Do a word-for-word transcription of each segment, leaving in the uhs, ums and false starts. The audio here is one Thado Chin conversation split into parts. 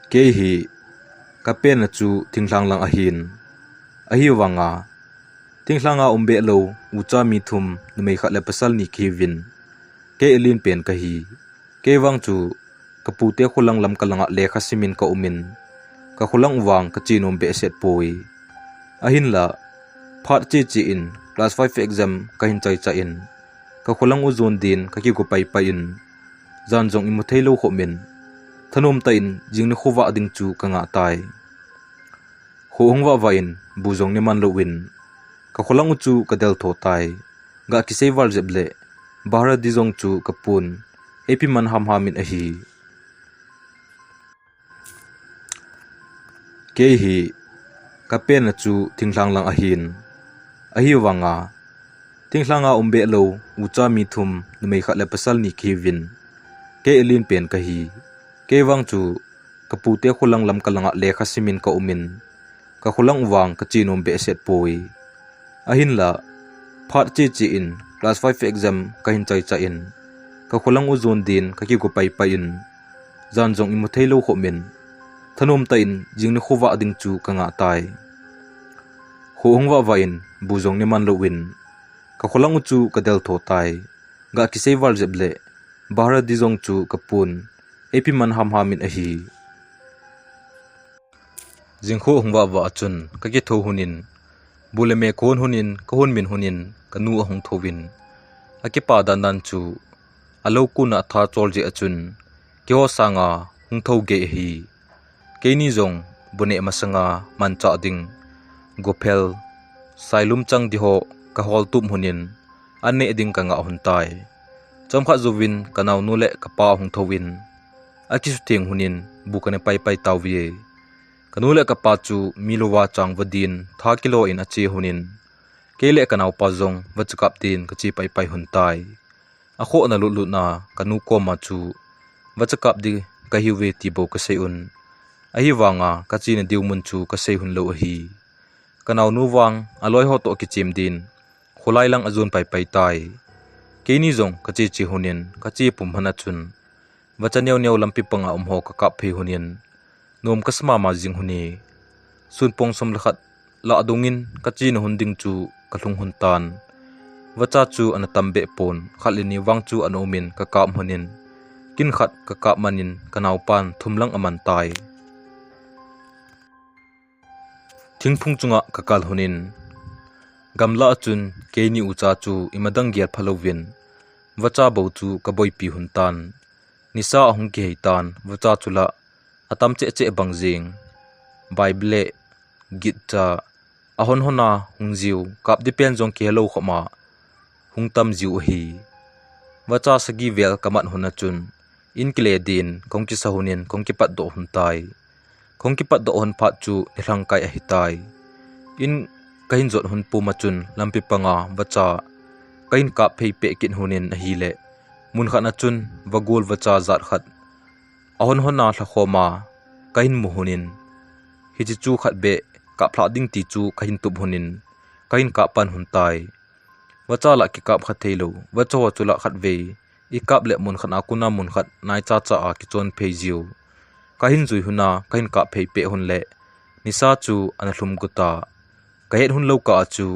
Kei hi kapenna chu thinglhang lang ahin. Ahivanga thinglhanga um behlou ucha mi thum, numei khat le pasal ni kahiuvin, kei alen pen kahi. Kei vang chu kapute kholang Lamka langa lekha simin kaumin, kakholang u vang kache nom behseh poi. Ahinla phat cheche in class five exam kahin chaichai in, kakholang u jon din kakigo paipai in, jan jong imu theilou khomin, thanom tah in jing nikho vah ding chu kangah tai. Kho hung vah vah in bu jong neman louvin, kakholang u chu kadeltho tai. Gah kisei val jep le Bharat di jong chu kapun, eipi man hamham in ahi. Kei hi kapenna chu thinglhang lang ahin. Ahivanga thinglhanga um behlou ucha mi thum, numei khat le pasal ni kahiuvin, kei alen pen kahi. Kei vang chu kapute kholang Lamka langa lekha simin kaumin, kakholang u vang kache nom behseh poi. Ahinla phat cheche in class five exam kahin chaichai in, kakholang u jon din kakigo paipai in, jan jong imu theilou khomin, thanom tah in jing nikho vah ding chu kangah tai. Kho hung vah vah in bu jong neman louvin, kakholang u chu kadeltho tai. Gah kisei val jep le Bharat di jong chu kapun, eipi man hamham in ahi. Jing kho hung vah vah a chun kakitho lhonin, bu le me kahon lhonin, kahon min lhonin, kanu ahung thouvin, akipa dandan chu alou kona atha chol jeh a chun, keiho sanga hung tho gei ahi. Keini jong bu neh masanga manchah ding gophel, sailum chang di ho kahol tup lhonin, an neh ding kangah lhon tai. Chomkhat jouvin kanaonu le kapa ahung thouvin, akisutheng lhonin bu kane paipai tauve. Kanu le kapa chu mi louva chang vadin tha kilo in ache lhonin, kei le kanaopa jong vacha kap din kache paipai lhon tai. Akhoh na lutlutna kanu koma chu vacha kap di kahiuve ti bou kasei un, ahivanga kachena diu mun chu kasei lhon lou ahi. Kanaonu vang aloi ho toh kichem din kholai lang ajon paipai tai. Keini jong kache che lhonin, kache pum lhon a chun vacha neo neo lampi panga um ho kakap phei lhonin, nom kasa mama jing lhon e. Sunpong som le khat lah dungin kachena lhon ding chu kalhung lhon tan. Vacha chu ana tam beh pon, khat le ni vang chu ana umin kakap lhonin, kin khat kakap manin kanaopan thum lang aman tai. Thingphung chunga kakal lhonin, gamlah a chun keini ucha chu imadang gel phalouvin, vacha bou chu kaboipi lhon tan. Nisa ahung kihei tan, vacha chu lah atam cheh cheh bang jeng. Bible le gitcha ahon hona hung jiu, kap di pen jong kihelou khoma hung tam jiu ahi. Vacha sagi vel kamat lhon a chun, in kile din kahung kisa lhonin kahung kipatdoh lhon tai. Kahung kipatdoh lhon phat chu nilhang kai ahitai. In kahin jot lhon puma chun lampi panga vacha kahin kap phei peh kit lhonin ahile, mun khat a chun vagol vacha jat khat ahon hona lhakhoma kahin mu lhonin, hiche chu khat beh kap lhah ding ti chu kahin tup lhonin, kahin kap pan lhon tai. Vacha lah kikap kha theilou, vacha ho chu lah khatvei ikap le mun khat a kona mun khat naicha cha a kichon phei jiu. Kahin jui lhona kahin kap phei peh lhon le, nisa chu ana lhum got a, kahet lhon lou kah a chu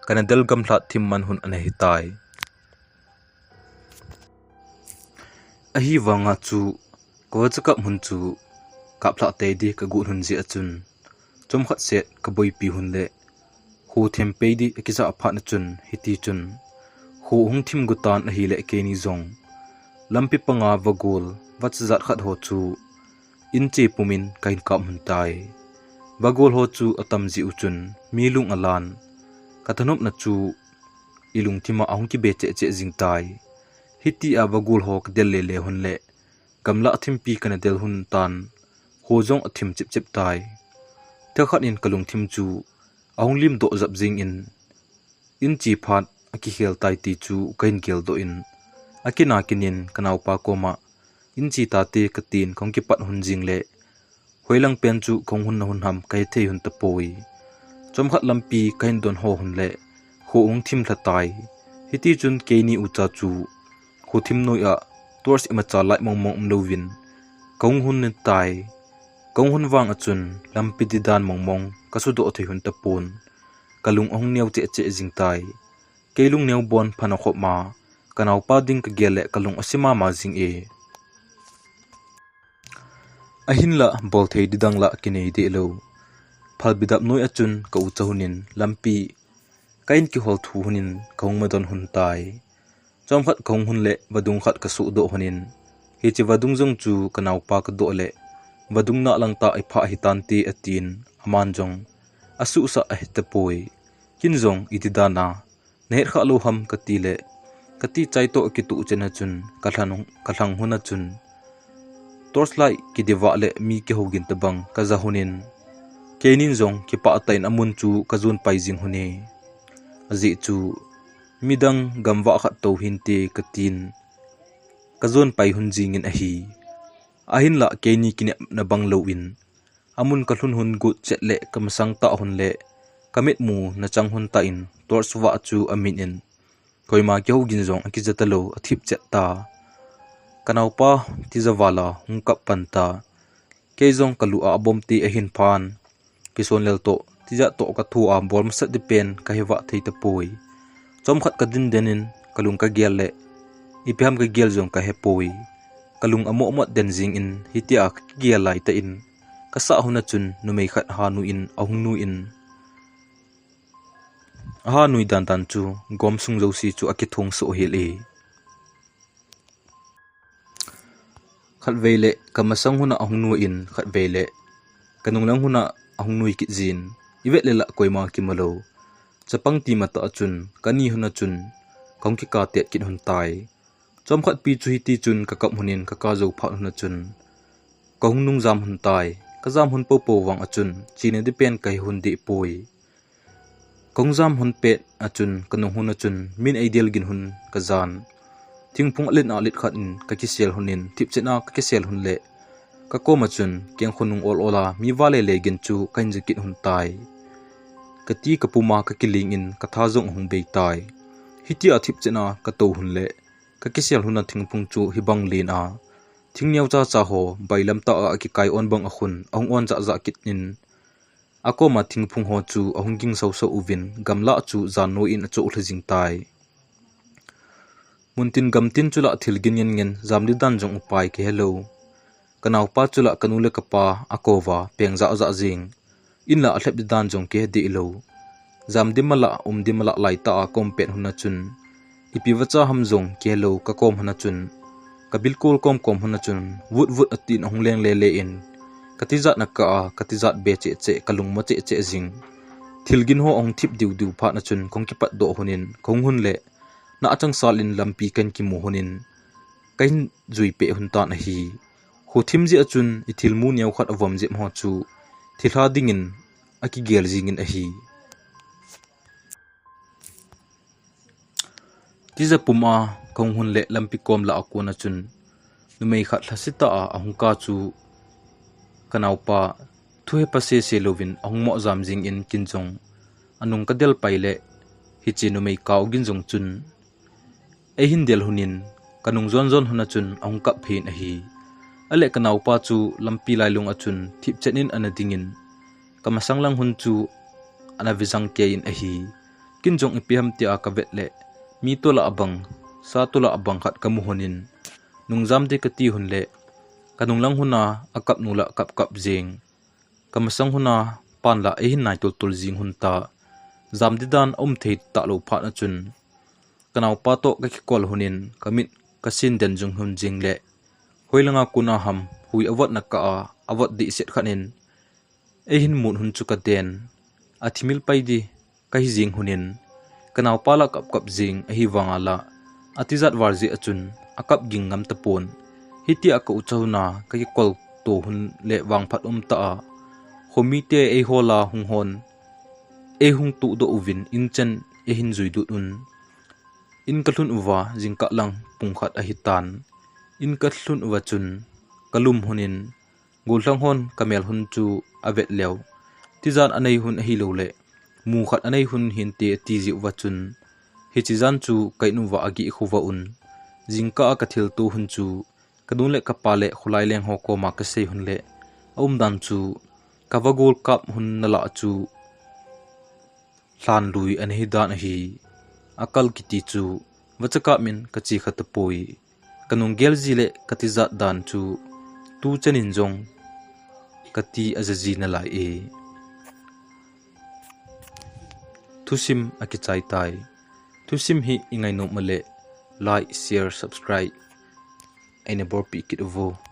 kana del gamlhat thim man lhon ana hitai. Ahivanga chu kavacha kap lhon chu kap lhah tei di kagot lhon jeh a chun, chomkhat set kaboipi lhon le, kho them pei di akijah phat a chun, hiti chun kho hung thim got tan ahile keini jong lampi panga vagol vacha jat khat ho chu in che pumin kahin kap lhon tai. Vagol ho chu atam jeh u chun mi lung alan, kathanopna chu ilungthima ahung kibe cheh cheh jing tai. Hitia vagol ho kadel lele lhon le, gamlah thimpi kana del lhon tan, kho jong athim chip chip tai. Thakhat in kalungthim chu ahung limdoh jap jingin, in che phat akikhel tai ti chu kahin geldoh in, akina kinin kanaopa koma in che tate katin kahung kipat lhon jing le, hoilang pen chu kahung lhonna lhon ham kahethei lhon tapoi. Chomkhat lampi kahin don ho lhon le, kho hung thim lha tai. Hiti chun keini ucha chu kho thim noi a torch imacha light mong mong umlouvin kahung lhon tai. Kahung hun vang a chun lampi didan mongmong kasudoh thei hon tapon. Kalung ahung neo cheh cheh jing tai. Kei lungneo bon phan akhop ma, kanaopa ding kagel le kalung ase mama jing e. Ahinlah bolthei didang lah kinei deh lou. Phalbi dap noi a chun ka ucha hon in lampi ka in kihol thu hon in kahung madon hon tai. Chomkhat kahung hon le vadung khat kasudoh hon in, hiche vadung jong chu kanaopa kadoh le vadung nalangta iphah hitante atin, aman jong asuhsah ahitapoi. Kin jong iti dan a nahet khah lou ham kati le, kati chai toh kituh chen a chun kalhang, kalhang hon a chun torchlight kidivah le mi kihou gin tabang kaja hon in, keinin jong kipah tah in amun chu kajon pai jing hon e. Ajeh chu midang gamvah khat tou hinte katin kajon pai hon jing in ahi. Ahinlah keini kinepna bang lou in amun kalhun hon got chet le kamasang tah hon le kamitmu nachang hon tah in torch vah chu amin in, koima kihou gin jong akija talou athip chet ta. Kanaopa tija val a hung kap pan ta. Kei jong kalu a abomte ahin phan. Kison lel toh tijat toh kathu a bol masat ding pen kahe vah thei tapoi. Chomkhat kadin den in kalung kagel le ipi ham kagel jong kahepoi. Kalung amoh mot den jing in hitia kagel lai tah in kasah hon a chun numei khat hanui in ahung nui in, ahanui dan dan chu gom sung jouse chu akithong soh hel e. Khatvei le kamasang hon a ahung nui in, khatvei le kanung lang hon a ahung nui kit jin, ivet le lah koima kimu lou. Chapang ti matah a chun kani hon a chun kahung kikatet kit hon tai. Chomkhat pi chu hiti chun kakap hon in kaka jou phat hon a chun kahung nungjam hon tai. Kajam hon popo vang a chun chena ding pen kahe hon deh poi. Kahung jam hon pet a chun kanung hon a chun min eidel gin hon kajan. Thingphung alet na let khat in kakisel hon in thipchet a kakisel hon le kakom a chun kengkhonung ol ol a mi vale le gin chu kahin ja kit hon tai. Kati kapum a kakiling in katha jong ahung bei tai. Hitia thipchet a katou hon le kakisel hon a thingphung chu hibang len a, thing neo chacha ho bailam tah a akikai on bang a khun ahung on jahjah kit in, akoma thingphung ho chu ahung ging sausau uvin gamlah chu jan noi in achoh lha jing tai. Muntin gamtin chu lah thil gin ngen ngen, jam ding dan jong upai kihe lou. Kanaopa chu lah kanu le kapa akou va peng jahjah jing. In lah alhep ding dan jong kihe deh lou. Jam ding mala, um ding mala lai tah a kaum pet hon a chun, ipi vacha ham jong kihe lou kakom hon a chun, kabilkol komkom hon a chun, vut vut atin ahung leng lele in, katijat na kah a, katijat be cheh cheh, kalungmo cheh cheh jing. Thil gin ho ahung thip diu diu phat a chun, kahung kipat doh hon in, kahung hon le, na achangsal in lampi kahin kimu hon in, kahin jui peh hon tan ahi. Kho thim jeh a chun, ithil mu neo khat avom jep ho chu, thilha dingin akigel jingin ahi. Tija pum a kahung hon le lampi kom lah a kon a chun, numei khat lhasetah a ahung kah chu kanaopa thu hepa sese louvin ahung mo jam jingin kin jong anung kadel pai le hiche numei kah u gin jong chun, eihin del hon in, kanung jon jon hon a chun ahung kap phin ahi. Ale kanaopa chu lampi lailung a chun thipchet in ana dingin, kamasang lang hon chu ana vejang kei in ahi. Kin jong ipi ham tia kavet le, mi tola abang, sa tola abang khat kamu hon in, nung jam ding kati hon le, kanung lang hon a akap nu lah kap kap jing. Kamasang hon a pan lah eihin nai tol tol jing hon ta. Jam ding dan aum thei talou phat a chun, kanaopa toh kakikol hon in, kamit kasin den jung hon jing le, hoilanga kon a ham hui avot na kah a, avot dehset khat in, eihin mut hon chu kaden. Athimil pai ding kahi jing hon in, kanaopa lah kap kap jing ahi vang a lah, atijat val jeh a chun akap ging ngam tapon. Hitia ka ucha hon a kakikol to hon le vangphat umtah a, khomite eihol a hung hon, eihung tuhdoh uvin in chen eihin jui lut un. In kalhun uva jingkah lang pung khat ahitan. In kalhun uva chun kalum hon in, gollhang hon kamel hon chu avet leu, tijat anei hon ahilou le, mu khat anei hon hinte ati jeh uva chun, hiche jan chu ka in uva ageh khovah un. Jingkah a kathilto hon chu, kanu le kapa le kholai leng ho koma kasei hon le, aumdan chu kava golkap hun nalah chu lhanlui ana hidan ahi. Akal kiti chu vachakap in kache kha tapoi. Kanung gel ji le katijat dan chu tuchan in jong kati ajaji nalai e. Thusim akichai tai. Thusim hi ingainom uleh like, share, subscribe eina bolpeh kit uvo.